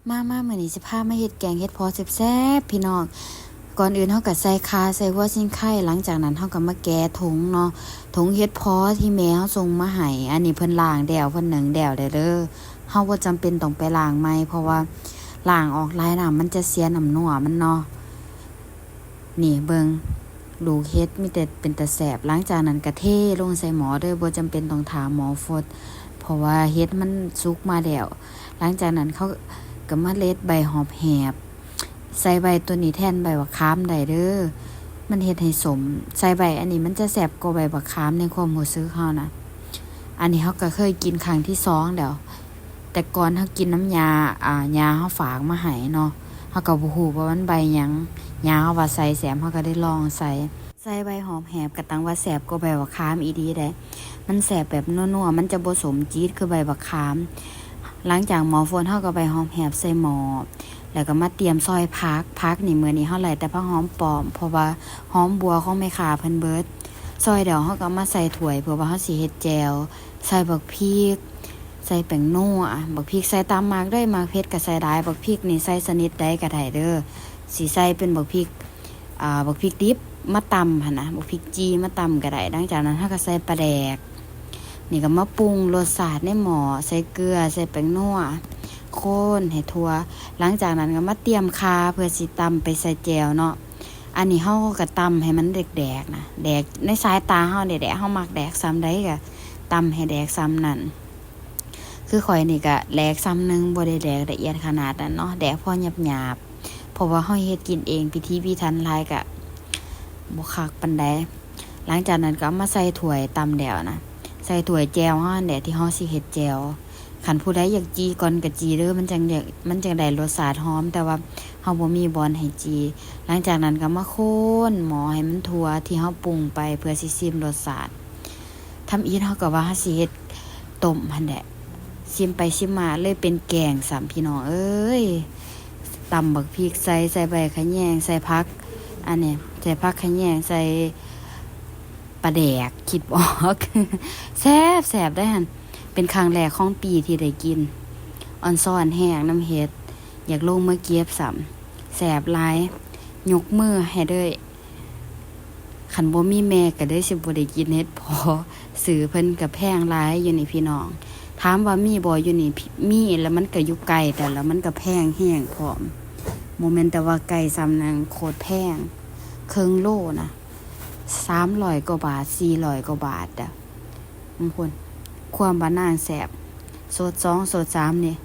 ມາ ມາ ມື້ນີ້ຊິພາມາເຮັດແກງເຫັດເຜາະແຊບໆ ພີ່ນ້ອງ. ກ່ອນອື່ນເຮົາກໍໃສ່ຂ່າ ໃສ່ຫົວຊິງໄຄ, ຫຼັງຈາກນັ້ນເຮົາກໍມາແກະຖົງເນາະ, ຖົງເຫັດເຜາະທີ່ແມ່ເຮົາສົ່ງມາໃຫ້. ອັນນີ້ເພິ່ນລ້າງແລ້ວ ເພິ່ນໜຶ້ງແລ້ວເດີ້. ເຮົາບໍ່ຈຳເປັນຕ້ອງໄປລ້າງໃໝ່ ເພາະວ່າລ້າງອອກຫຼາຍນ້ຳ ມັນຈະເສຍນ້ຳນົວມັນເນາະ. ນີ້ເບິ່ງ ລູກເຫັດມີແຕ່ເປັນຕາແຊບ. ຫຼັງຈາກນັ້ນກໍເທລົງໃສ່ໝໍ້ເດີ້, ບໍ່ຈຳເປັນຕ້ອງຖ້າໝໍ້ຟົດ ເພາະວ່າເຫັດມັນສຸກມາແລ້ວ. ຫຼັງຈາກນັ້ນເຂົາກໍມາເລັດໃບຫອມແຫບ ໃສ່ໃບໂຕນີ້ແທນໃບບັກຂາມໄດ້ເດີ້, ມັນເຮັດໃຫ້ສົ້ມ. ໃສ່ໃບອັນນີ້ມັນຈະແຊບກວ່າໃບບັກຂາມໃນຄວາມຮູ້ສຶກເຮົານະ. ອັນນີ້ເຮົາກໍເຄີຍກິນຄັ້ງທີສອງແລ້ວ. ແຕ່ກ່ອນເຮົາກິນນຳຍ່າ ອາ ຍ່າເຮົາຝາກມາໃຫ້ເນາະ, ເຮົາກໍບໍ່ຮູ້ວ່າມັນໃບຫຍັງ, ຍ່າເຮົາວ່າໃສ່ແຊບ ເຮົາກໍໄດ້ລອງໃສ່. ໃສ່ໃບຫອມແຫບກໍຕັ້ງວ່າແຊບກວ່າໃບບັກຂາມອີ່ຫຼີເດ້, ມັນແຊບແບບນົວໆ ມັນຈະບໍ່ສົ້ມຈີດຄືໃບບັກຂາມ. ຫຼັງຈາກໝໍ້ຟົດ ເຮົາກໍໃບຫອມແຫບໃສ່ໝໍ້ ແລ້ວກໍມາຕຽມຊອຍຜັກ. ຜັກນີ້ ມື້ນີ້ເຮົາໄລ່ແຕ່ຜັກຫອມປ້ອມ ເພາະວ່າຫອມບົ່ວຂອງແມ່ຄ້າເພິ່ນເບິດ. ຊອຍແລ້ວເຮົາກໍເອົາມາໃສ່ຖ້ວຍ ເພື່ອວ່າເຮົາຊິເຮັດແຈ່ວ. ໃສ່ບັກພິກ ໃສ່ແປ້ງນົວ, ບັກພິກໃສ່ຕາມມັກເດີ້, ມັກເຜັດກໍໃສ່ຫຼາຍ. ບັກພິກນີ້ໃສ່ຊະນິດໃດກໍໄດ້ເດີ້, ຊິໃສ່ເປັນບັກພິກ ອາ ບັກພິກດິບມາຕຳຫັ້ນນະ, ບັກພິກຈີ່ມາຕຳກໍໄດ້. ຫຼັງຈາກນັ້ນເຮົາກໍໃສ່ປາແດກ, ນີ້ກໍມາປຸງລົດຊາດໃນໝໍ້ ໃສ່ເກືອ ໃສ່ແປ້ງນົວ ຄົນໃຫ້ທົ່ວ. ຫຼັງຈາກນັ້ນກໍມາຕຽມຂ່າເພື່ອຊິຕຳໄປໃສ່ແຈ່ວເນາະ. ອັນນີ້ເຮົາກໍຕຳໃຫ້ມັນແດກໆນະ, ແດກໃນສາຍຕາເຮົານີ້ແຫຼະ, ເຮົາມັກແດກສ່ຳໃດກໍຕຳໃຫ້ແດກສ່ຳນັ້ນ. ຄືຂ້ອຍນີ້ກະແດກສ່ຳໜຶ່ງ, ບໍ່ໄດ້ແດກລະອຽດຂະໜາດນັ້ນເນາະ, ແດກພໍຫຍາບໆ ເພາະວ່າເຮົາເຮັດກິນເອງ, ພິຖີພິຖັນຫຼາຍກະບໍ່ຄັກປານໃດ. ຫຼັງຈາກນັ້ນກໍເອົາມາໃສ່ຖ້ວຍ, ຕຳແລ້ວນະ ໃສ່ຖ້ວຍແຈ່ວເຮົາຫັ້ນແຫຼະ ທີ່ເຮົາຊິເຮັດແຈ່ວ. ຄັນຜູ້ໃດຢາກຈີ່ກ່ອນກໍຈີ່ເດີ້, ມັນຈັ່ງ ມັນຈັ່ງໄດ້ລົດຊາດຫອມ, ແຕ່ວ່າເຮົາບໍ່ມີບ່ອນໃຫ້ຈີ່. ຫຼັງຈາກນັ້ນກໍມາຄົນໝໍ້ໃຫ້ມັນທົ່ວທີ່ເຮົາປຸງໄປ ເພື່ອຊິຊິມລົດຊາດ. ທຳອິດເຮົາກໍວ່າເຮົາຊິເຮັດຕົ້ມຫັ້ນແຫຼະ, ຊິມໄປຊິມມາເລີຍເປັນແກງຊ້ຳ ພີ່ນ້ອງເອີຍ. ຕຳບັກພິກໃສ່, ໃສ່ໃບຂະແຍງ, ໃສ່ຜັກ ອັນນີ້ ໃສ່ຜັກຂະແຍງ, ໃສ່ປາແດກ, ຄິດບໍ່ອອກ. ແຊບໆ ເດ້ຫັ້ນ, ເປັນຄັ້ງແລກຂອງປີທີ່ໄດ້ກິນ. ອອນຊອນແຮງນຳເຫັດ, ຢາກລົງມາເກັບຊ້ຳ, ແຊບຫຼາຍ, ຍົກມືໃຫ້ເລີຍ. ຄັນບໍ່ມີແມ່ກໍເລີຍຊິບໍ່ໄດ້ກິນເຫັດເຜາະ, ຊື້ເພິ່ນກໍແພງຫຼາຍຢູ່ນີ້ພີ່ນ້ອງ. ຖາມວ່າມີບໍ່ຢູ່ນີ້? ມີ, ແລ້ວມັນກໍຢູ່ໄກກັນ, ແລ້ວມັນກໍແພງແຮງພ້ອມ. ບໍ່ແມ່ນແຕ່ວ່າໄກຊ້ຳນະ, ໂຄດແພງ, ເຄິ່ງໂລນະ, ສາມຮ້ອຍກວ່າບາດ, ສີ່ຮ້ອຍກວ່າບາດດະ. ບາງຄົນ ຄວາມວ່ານາງແຊບ, ສົດສອງ ສົດສາມນີ້